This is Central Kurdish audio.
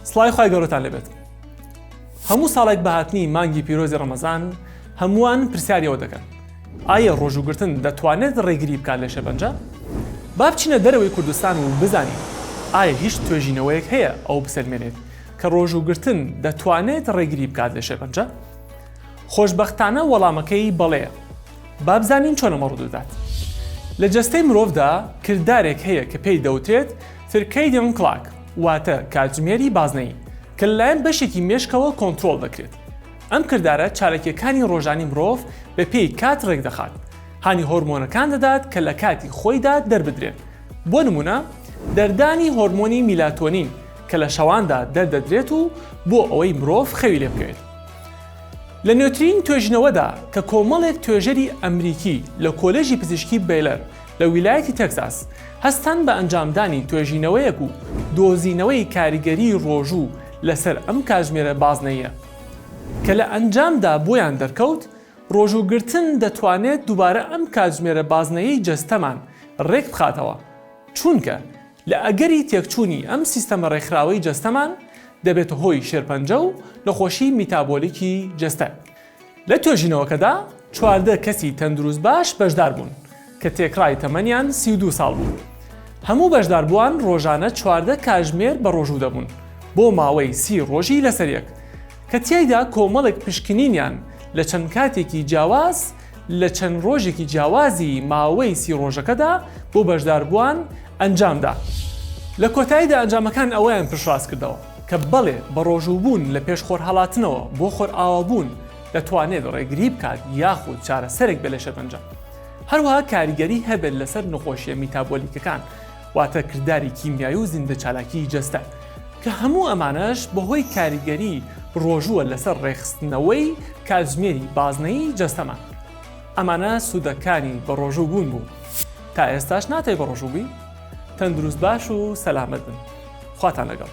سڵاوی خوای گەورەتان لێبێت. هەموو ساڵێک بە هاتنی مانگی پیرۆزی ڕەمەزان هەمووان پرسیاری ئەوە دەکەن ئایا ڕۆژووگرتن دەتوانێت ڕێگری بکات لە شێرپەنجە؟ با بچینە دەرەوەی کوردستان و بزانین ئایا هیچ توێژینەوەیەک هەیە ئەوە بسەلمێنێت کە ڕۆژووگرتن دەتوانێت ڕێگری بکات لە شێرپەنجە؟ خۆشبەختانە وەڵامەکەی بەڵێیە. با بزانین چۆن ئەمە ڕوودەدات. لە جەستەی مرۆڤدا کردارێک هەیە کە پێی دەوترێت Circadian Clock واتە کاتژمێری بازنەیی کە لەلایەن بەشێکی مێشکەوە کۆنترۆڵ دەکرێت. ئەم کردارە چالاکییەکانی ڕۆژانی مرۆڤ بەپێی کات ڕێکدەخات، هانی هۆرمۆنەکان دەدات کە لە کاتی خۆیدا دەربدرێن. بۆ نموونە دەردانی هۆرمۆنی میلاتۆنین کە لە شەواندا دەردەدرێت و بۆ ئەوەی مرۆڤ خەوی لێ بکەوێت. لە نوێترین توێژینەوەدا کە کۆمەڵێک توێژەری ئەمریکی لە کۆلێژی پزیشکی بەیلەر لە ویلایەتی تێکساس هەستان بە ئەنجامدانی توێژینەوەیەک و دۆزینەوەی کاریگەریی ڕۆژوو لەسەر ئەم کاتژمێرە بازنەییە کە لە ئەنجامدا بۆیان دەرکەوت ڕۆژووگرتن دەتوانێت دووبارە ئەم کاتژمێرە بازنەیەی جەستەمان ڕێکبخاتەوە چونکە لە ئەگەری تێکچوونی ئەم سیستەمە ڕێکخراوەی جەستەمان دەبێتە هۆی شێرپەنجە و نەخۆشی میتابۆلیکی جەستە. لە توێژینەوەکەدا 14 کەسی تەندروست باش بەشدار بوون کە تێکڕای تەمەنیان 32 ساڵ بوو. هەموو بەشداربووان ڕۆژانە 14 کاژمێر بەڕۆژوو دەبوون بۆ ماوەی سی ڕۆژی لەسەریەک کە تیایدا کۆمەڵێک پشکنینیان لە چەند کاتێکی جیاواز لە چەند ڕۆژێکی جیاوازی ماوەی سی ڕۆژەکەدا بۆ بەشداربووان ئەنجامدا. لە کۆتاییدا ئەنجامەکان ئەوەیان پشتڕاستکردەوە کە بەڵێ بەڕۆژووبوون لە پێش خۆرهەڵاتنەوە بۆ خۆرئاوابوون دەتوانێت ڕێگری بکات یاخود چارەسەرێک بێت لە شێرپەنجە هەروەها کاریگەری هەبێت لەسەر نەخۆشیە میتابۆلیکەکان واتە کرداری کیمیایی و زیندەچالاکیی جەستە کە هەموو ئەمانەش بەهۆی کاریگەری ڕۆژووە لەسەر ڕێکخستنەوەی کاتژمێری بازنەیی جەستەمان. ئەمانە سوودەکانی بەڕۆژوو بوون بوو. تا ئێستاش ناتەوێ بەڕۆژوو بووی؟ تەندروست باش و سەلامەت بن. خواتان لەگەڵ.